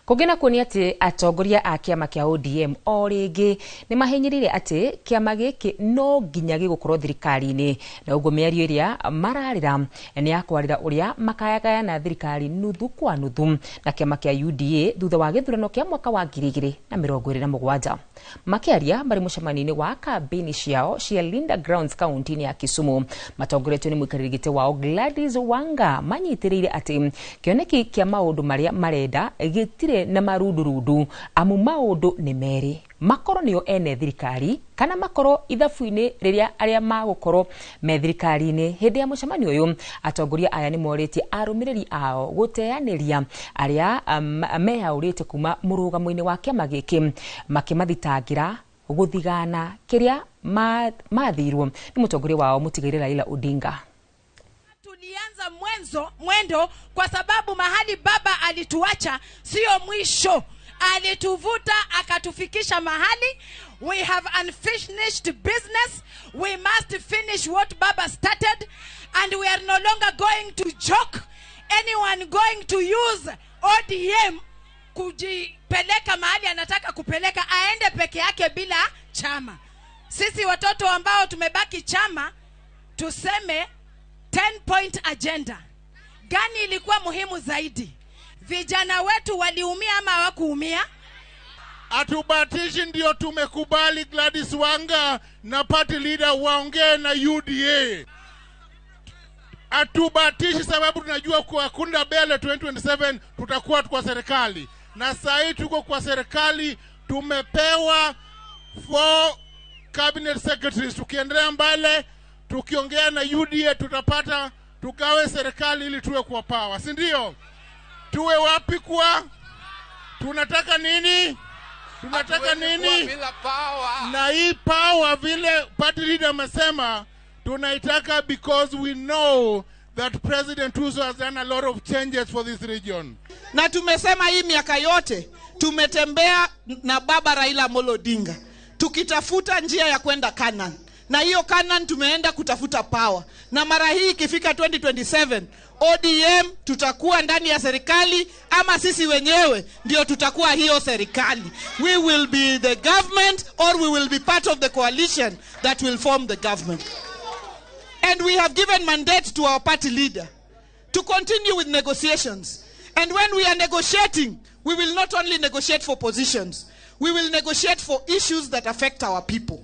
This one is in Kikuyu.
Kũngĩ nakuo nĩ atĩ atongoria a kĩama kĩa ODM o rĩngĩ nĩ mahinyĩrĩire atĩ kĩama gĩkĩ no nginya gĩgũkorwo thirikari-inĩ, na ũguo mĩario ĩrĩa mararĩra nĩ ya kwarĩra ũrĩa makayagayana thirikari nuthu kwa nuthu na kĩama kĩa UDA thutha wa gĩthurano kĩa mwaka wa 2027. Makĩaria marĩ mũcemanio-inĩ wa kambĩini ciao cia Linda Grounds kaunti-inĩ ya Kisumu, matongoretio nĩ mũikarĩri gĩtĩ wao Gladys Wanga, manyitĩrĩire atĩ kĩoneki kĩa maũndũ marĩa marenda gĩtirĩ na marundurundu, amu maũndũ nĩ merĩ, makorwo nĩo ene thirikari kana makorwo ithabu-inĩ rĩrĩa arĩa magũkorwo me thirikari-inĩ. Hĩndĩ ya mũcemanio ũyũ, atongoria aya nĩ morĩtie arũmĩrĩri ao gũteanĩria arĩa meyaũrĩte kuma mũrũgamo-inĩ wa kĩama gĩkĩ, makĩmathitangĩra gũthigana kĩrĩa mathirwo nĩ mũtongoria wao mũtigaire Raila Odinga. Tulianza mwenzo mwendo kwa sababu mahali baba alituacha sio mwisho. Alituvuta akatufikisha mahali. We have unfinished business. We must finish what baba started, and we are no longer going to joke. Anyone going to use ODM kujipeleka mahali anataka kupeleka, aende peke yake bila chama. Sisi watoto ambao tumebaki chama tuseme 10 point agenda gani ilikuwa muhimu zaidi? Vijana wetu waliumia ama hawakuumia? Hatubatishi, ndio tumekubali Gladys Wanga na party leader waongee na UDA. Hatubatishi sababu tunajua kwa kunda mbele 2027 tutakuwa kwa serikali, na saa hii tuko kwa serikali, tumepewa 4 cabinet secretaries. Tukiendelea mbele tukiongea na UDA tutapata tugawe serikali ili tuwe kwa power, si ndio? Tuwe wapi kwa? Tunataka nini? Tunataka nini? Na hii power, vile party leader amesema, tunaitaka because we know that President Ruto has done a lot of changes for this region. Na tumesema hii miaka yote tumetembea na baba Raila Amolo Odinga tukitafuta njia ya kwenda Canaan, na hiyo Canaan tumeenda kutafuta power, na mara hii ikifika 2027 ODM tutakuwa ndani ya serikali ama sisi wenyewe ndio tutakuwa hiyo serikali. We will be the government or we will be part of the coalition that will form the government. And we have given mandate to our party leader to continue with negotiations. And when we are negotiating, we will not only negotiate for positions, we will negotiate for issues that affect our people.